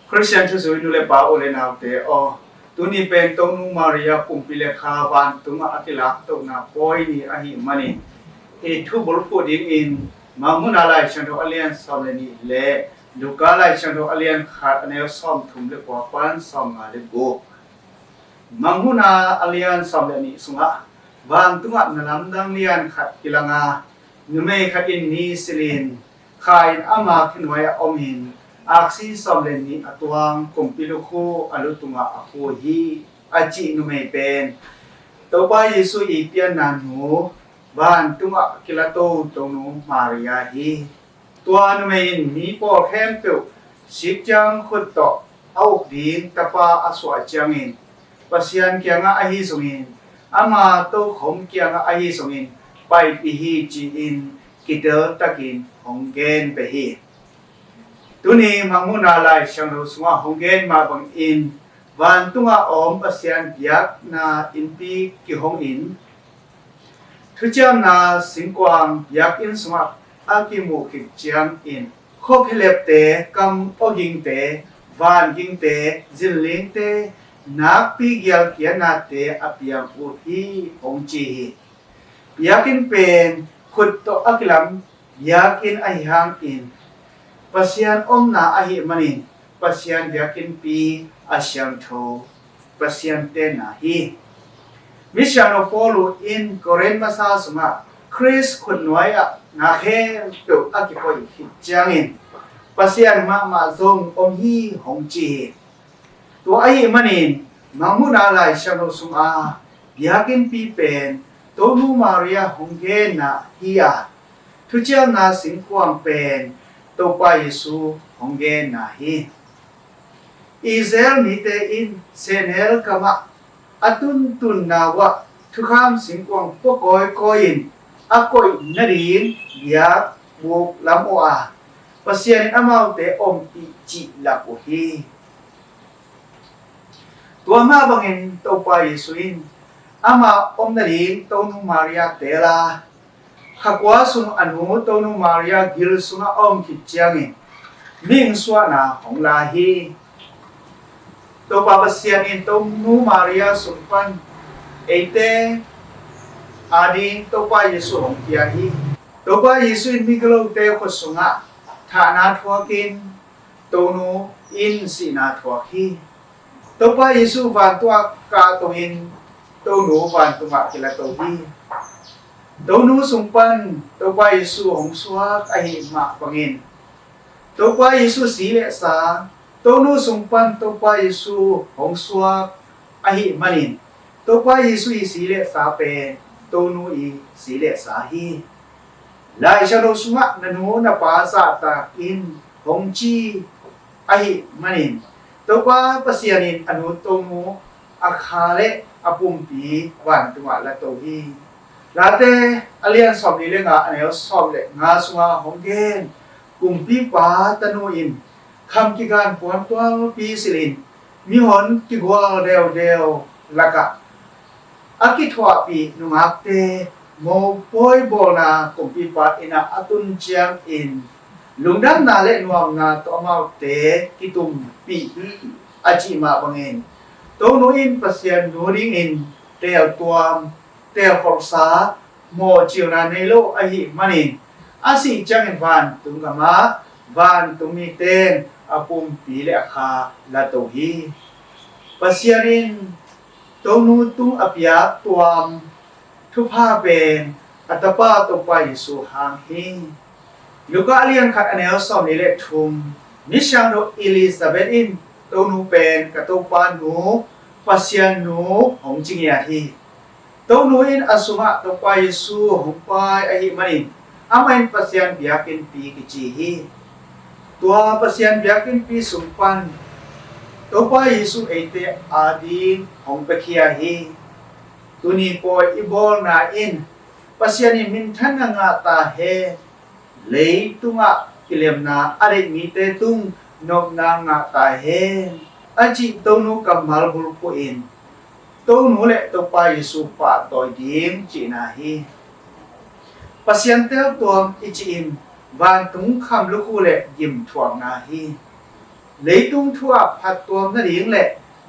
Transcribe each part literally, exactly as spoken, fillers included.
Khristian thuzui nu le pa, u le naute aw, tuni pen Tonu Maria pumpi le kha vantungah a kilaktohna pawi ni ahih manin, i thubulphuh dingin Mangmuhna Lai Siangtho a lian sawm le nih le Luka Lai Siangtho a lian khat, a neu sawmthum le kua pan sawmnga le guk. Mangmuhna a lian sawm le nih sungah, vantungah na lamdang lian khat kilanga, numei khat in ni silhin, kha in ama khenuai-ah omin, aksi sawm le nih a tuang kumpi lukhu a lu tungah a khu hi, a cih numei pen Topa Jesu i pianna nu, vantungah kilato Tonu Maria hi. Tua numei in mi pawl khempeuh sik ciang khut tawh a uk ding tapa a suah ciangin, Pasian kiangah ahi zongin, ama tokhom kiangah ahi zongin paipih hi, ci-in kiteltakin hong gen pah hi. Tuni Mangmuhna Lai Siangtho sungah hong gen mah bangin, vantungah a om Pasian biakna innpi kihongin, thuciamna singkuang biakinn sungah a kimuh khit ciangin, khuaphialepte, kam awgingte, vangingte, zinlingte, nakpi gialkiatnate a piang uh hi, hong ci hi. Biakinn pen khut tawh a kilam biakinn ahi hangin, Pasian omna ahih manin, Pasian biakinnpi a siangtho, Pasian tenna hi. Misiangtho Paul in Korin masa sungah, Khrist khutnuai-ah na khempeuh a kipawi khit ciangin, Pasian mahmah zong om hi, hong ci hi. Tua ahih manin, Mangmuhna Lai Siangtho sungah biakinnpi pen Tonu Maria hong genna hi a, thuciamna singkuang pen Topa Jesu hong genna hi. Israel mite in sehnel kamah a tuntunna uah thukham singkuang pua kawikawi in a koih nading biakbuk lam uh a, Pasian in amaute ompih cih lak uh hi. Tua mah bangin Topa Jesu in ama om nading Tonu Maria teel a, kha kua sung a nu Tonu Maria gil sungah a om khit ciangin mihing suahna hong la hi. Topa Pasian in Tonu Maria sung pan eite ading Topa Jesu hong pia hi. Topa Jesu in migilote khut sungah thahna thuakin, Tonu in sihna thuak hi. Topa Jesu vantungah kahtohin Tonu vantungah kilato hi. Tonu sung pan Topa Jesu hong suak ahih mah bangin, Topa Jesu si le sa, Tonu sung pan Topa Jesu hong suak ahih manin, Topa Jesu i si le sa pen Tonu i si le sa hi. Lai Siangtho sungah na nu na pa zahtak in hong ci ahih manin, Topa Pasian in a nu Tonu a kha le a pumpi vantungah lato hi. Late a lian sawmli le nga, a neu sawm le nga sungah hong gen, kumpipa tanu in kham kigan puantualpi silhin, mihon kigual deudeu lakah a kithuahpih nungakte mopawi bawlna kumpipa innah a tun ciangin, lungdamna le nuamna tawh amaute kitumpih hi, a cih mah bangin, Tonu in Pasian nu dingin teeltuam, teelkholhsa, mawhcilna nei lo ahih manin, a sih ciangin vantung gamah vantung mite in a pumpi le a kha lato hi. Pasian in Tonu tung a piak tuam thupha pen a tapa Topa Jesu hang hi. Luka a lian khat, a neu sawmli le thum, Misiangtho Elizabeth in Tonu pen ka Topa nu, Pasian nu hong ci ngiat hi. Tonu in a sungah Topa Jesu hong pai ahih manin, amah in Pasian biakinnpi kici hi. Tua Pasian biakinnpi sung pan Topa Jesu eite ading hong piakhia hi. Tuni pawi i bawlna in Pasian in minthanna ngah ta hen. Leitungah kilemna a deih mite tung nopna ngah ta hen, a cih Tonu kammal bulphuh in, Tonu le Topa Jesu pahtawi ding cihna hi. Pasian teltuam i cih in vantung kham lukhu le gim thuakna hi. Leitung thu ah phattuam nading le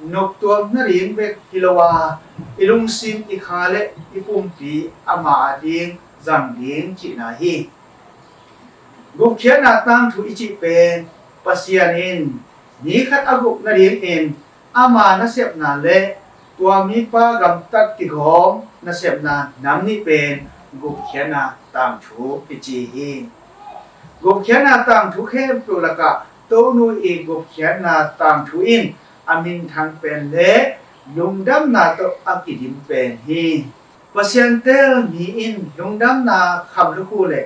noptuam nading bek hi lo a, i lungsim, i kha le i pumpi ama ading zang ding cihna hi. Gupkhiatna tangthu i cih pen Pasian in mi khat a gup nadingin ama nasepna le tua mipa gamtat kigawm nasepna nam nih pen gupkhiatna tangthu kici hi. Gupkhiatna tangthu khempeuh lakah Tonu i gupkhiatna tangthu in a minthang pen le lungdamna tawh a kidim pen hi. Pasian tel mi in lungdamna kham lukhu le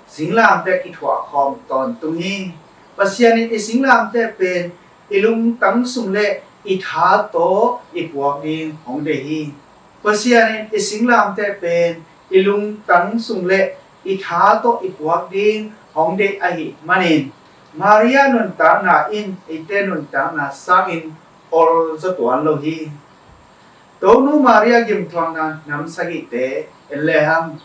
singlamteh kithuah khawm tawntung hi. Pasian in i singlamteh pen i lungtang sung le i tha tawh i puak ding hong deih hi. Pasian in i singlamteh pen i lungtang sung le i tha tawh i puak ding hong deih ahih manin Maria nuntakna in eite nuntakna sangin ol zaw tuan lo hi. Tonu Maria gimthuakna nam sagihte en lehang,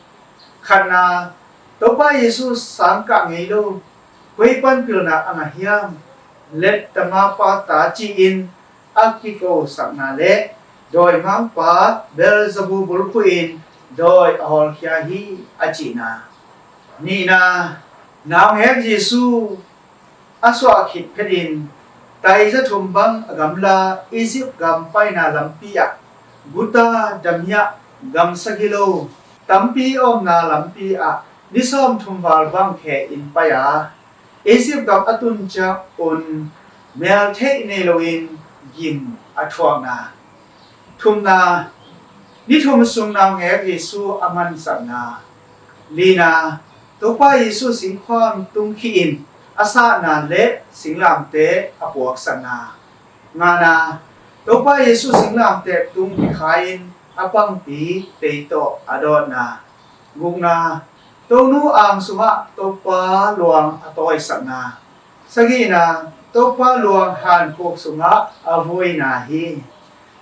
khatna, Topa Jesu sangkah ngei lo, koi pan pilna a ngah hiam? Let tama pa ta ci-in a kikosakna le dawimangpa Beelzebul khuhin dawi a hawlkhia hi a cihna. Nihna, naungek Jesu a suah khit phetin taiza thum bang a gamla Egypt gam paina lampi ah guta damiah gam sagih lo tampi omna lampi ah ni sawmthum val bang khe in pai a, Egypt gam a tun ciang un mel theih nei loin gim a thuakna. Thumna, ni thum sung naungek Jesu a mansakna. Lina, Topa Jesu singkhuam tung khih in a sahna le singlamteh a puaksakna. Ngana, Topa Jesu singlamteh tung kikha in a pangpi tei tawh a dawtna. Gukna, Tonu ang sungah Topa luang a tawisakna. Sagihna, Topa luang hankhuk sungah a vuina hi.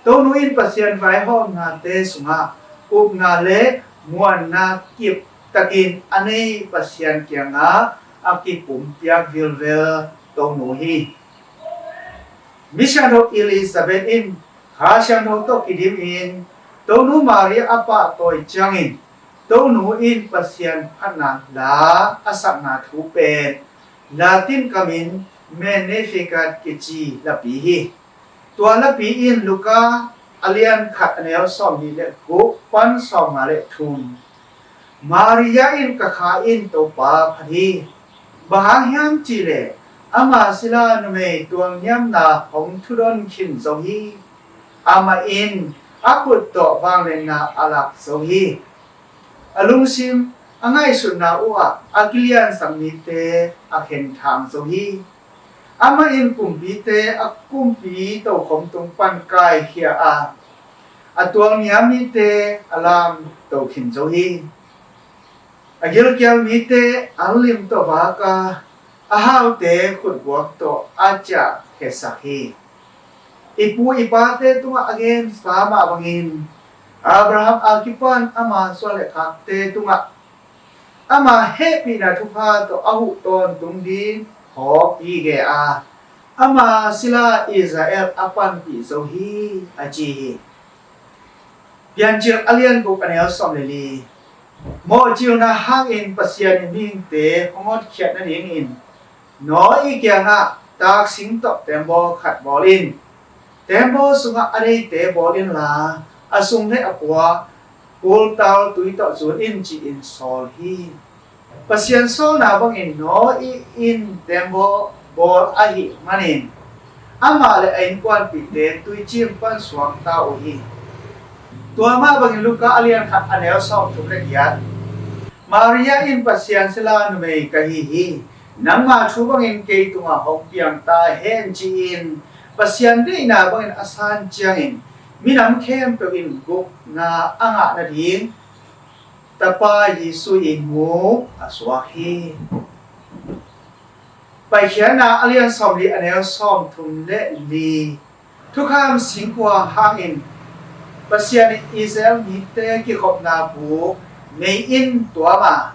Tonu in Pasian vaihawmnate sungah upna le muanna kip takin a nei Pasian kiangah a kipumpiak vilvel Tonu hi. Mi siangtho Elizabeth in Kha Siangtho tawh kidim in Tonu Maria a pahtawi ciangin Tonu in Pasian phatna la a sakna thu pen Latin kamin Magnificat kici lapi hi. Tua lapi in Luka a lian khat a neu sawmnih le guk pan sawmnga le thum. Maria in ka kha in Topa phat hi. Bang hang hiam cihleh ama sila numei tualniamna hong thudon khin zo hi. Amah in a khut tawh vangliatna a lak zo hi. A lungsim a ngaihsutna uh ah a kiliansak mite a khenthang zo hi. Amah in kumpite a kumpi tokhom tung pan kaikhia a, a tualniam mite a lamto khin zo hi. A gilkial mite a lim tawh vak a, a haute khutguak tawh a ciah khesak hi. I pu i pate tungah a gensa mah bangin Abraham a kipan ama suan le khakte tungah ama hehpihna thupha tawh a huh tawntung ding hawk hi ge a, ama sila Israel a panpih zo hi a ci hi. Piancil a lian guk a neu sawm le li. Mawhcilna hangin Pasian in mihingte hong hotkhiat nadingin Noah i kiangah taksing tawh tembaw khat bawl in. Tembaw sungah a deite bawl inla, a sung le a pua kultal tui tawh zun in ci-in sawl hi. Pasian sawlna bangin Noah in tembaw bawl ahih manin amah le a innkuanpihte tuicim pan suakta uh hi. Tua mah bangin Luka a lian khat a neu sawmthum le giat. Maria in Pasian sila numei ka hi hi. Nangma thu bangin kei tungah hong piang ta hen ci-in Pasian deihna bangin a san ciangin minam khempeuh in gupna a ngah nading Tapa Jesu in mu a suak hi. Paikhiatna a lian sawmli a neu sawmthum le li. Thukham singkua hangin Pasian in Israel mite kikhopna buk mei in tuam a,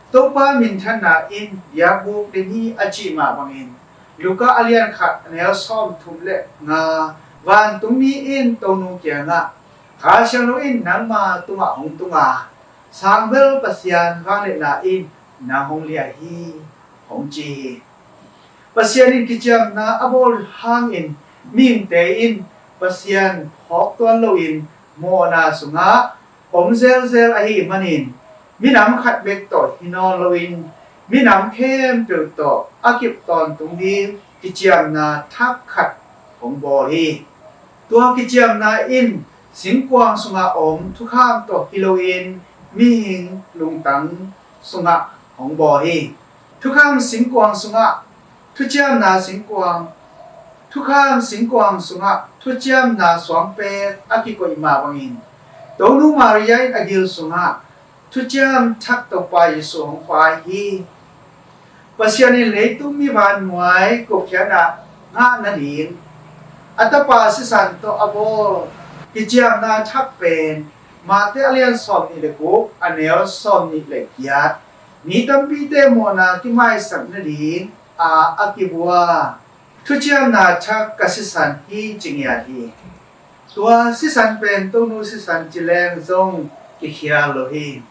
Topa minthanna in biakbuk ding hi a cih mah bangin Luka a lian khat, a neu sawmthum le nga. Vantungmi in Tonu kiangah, Kha Siangtho in nangma tungah hong tung a, sangbel Pasian vangliatna in nang hong liah hi, hong ci hi. Pasian in kiciamna a bawl hangin mihingte in Pasian phawk tuan loin mawhna sungah om zelzel ahih manin, minam khat bek tawh hi nawn loin, minam khempeuh tawh a kip tawntung ding kiciamna thak khat hong bawl hi. Tua kiciamna in singkuang sungah om thukham tawh hi loin, mihing lungtang sungah hong bawl hi. Thukham singkuang sungah thuciamna singkuang, thukham singkuang sungah thuciamna suangpek a kikoih mah bangin, Tonu Maria in a gil sungah thuciam thak Topa Jesu hong paai hi. Pasian in leitung mi vannuai gupkhiatna ngah nading a Tapa sisan tawh a bawl kiciamna thak pen Mate a lian sawmnih le guk, a neu sawmnih le giat. Mi tampite mawhna kimaisak nading a, a kibua thuciamna thak ka sisan hi, ci ngiat hi. Tua sisan pen Tonu sisan ci leng zong kikhial lo hi.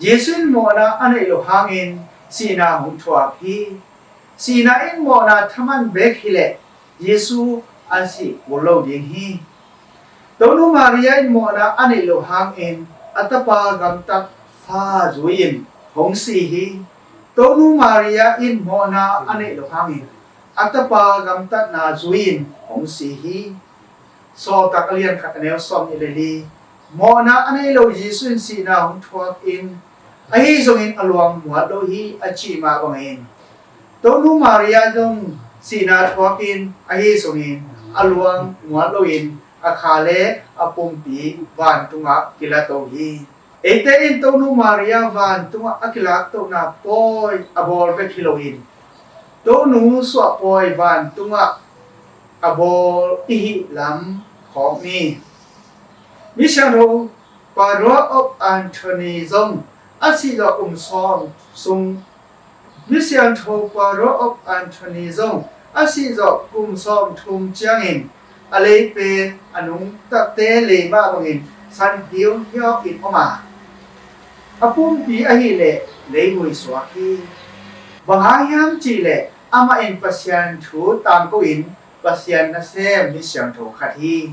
Jesu in mawhna a neih loh hangin sihna hong thuak hi. Sihna in mawhna thaman bek hileh Jesu a sih kul lo ding hi. Tonu Maria in mawhna a neih loh hangin a tapa gamtatsa zui-in hong si hi. Tonu Maria in mawhna a neih loh hangin a tapa gamtatna zui-in hong si hi. Sawltak a lian khat, a neu sawmnih le li. Mawhna a nei lo Jesu in sihna hong thuak in, ahi zongin a luang muat lo hi, a cih mah bangin, Tonu Maria zong sihna thuak in, ahi zongin a luang muat loin a kha le a pumpi vantungah kilato hi. Eite in Tonu Maria vantungah a kilaktohna pawi a bawl bek hi loin, Tonu suahpawi vantungah a bawl i hih lam khawk ni. Misiangtho Padua of Anthony zong a sih zawh kum sawm sung Misiangtho Padua of Anthony zong a sih zawh kum sawmthum ciangin a lei pen a nungtate lei mah bangin san hiauhiau in om a, a pumpi ahileh leivui suak hi. Bang hang hiam cihleh amah in Pasian thu tangko in Pasian nasem misiangtho khat hi.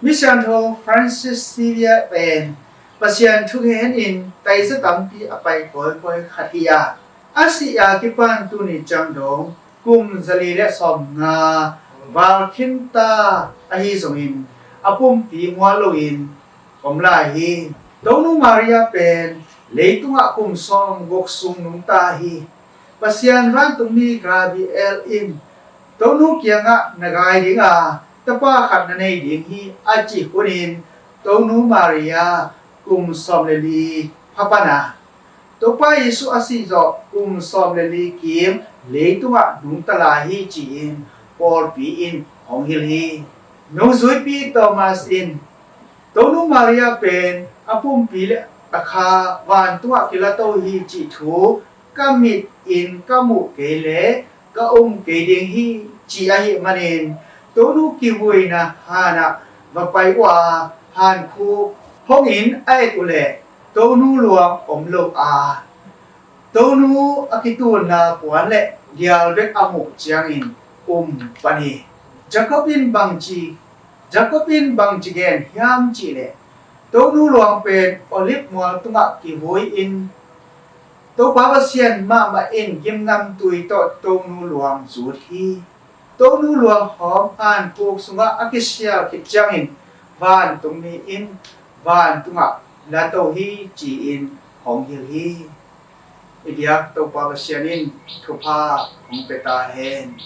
Misiangtho Francis Xavier pen Pasian thugen in taiza tampi a pai kawikawi khat hi a, a sih a kipan tuni ciang dong kum zali le sawmnga val khinta ahi zongin a pumpi mual loin om lai hi. Tonu Maria pen leitungah kum sawmguk sung nungta hi. Pasian vantungmi Gabriel in Tonu kiangah na gai ding a, tapa khat na nei ding hi, a cih hunin Tonu Maria kum sawm le li phapan a, Topa Jesu a sih zawh kum sawm le li kim leitungah nungta lai hi ci-in pawlpi in hong hilh hi. Nungzuipi Thomas in Tonu Maria pen a pumpi le a kha vantungah kilato hi cih thu ka mit in ka muh kei le ka um kei ding hi, ci ahih manin Tonu kivuina hanah va pai uh a, hankhuk hongin a et uhleh Tonu luang om lo a, Tonu a kitunna puan le dial bek a muh ciangin um pan hi. Jacob in bangci, Jacob in bangci gen hiam cihleh, Tonu luang pen Olive mual tungah kivui in Topa Pasian mahmah in gimnamtui tawh Tonu luang zut hi. Tonu luang hawm hankhuk sungah a kisial khit ciangin vantungmi in vantungah lato hi ci-in hong hilh hi. I biak Topa Pasian in thupha hong pia ta hen.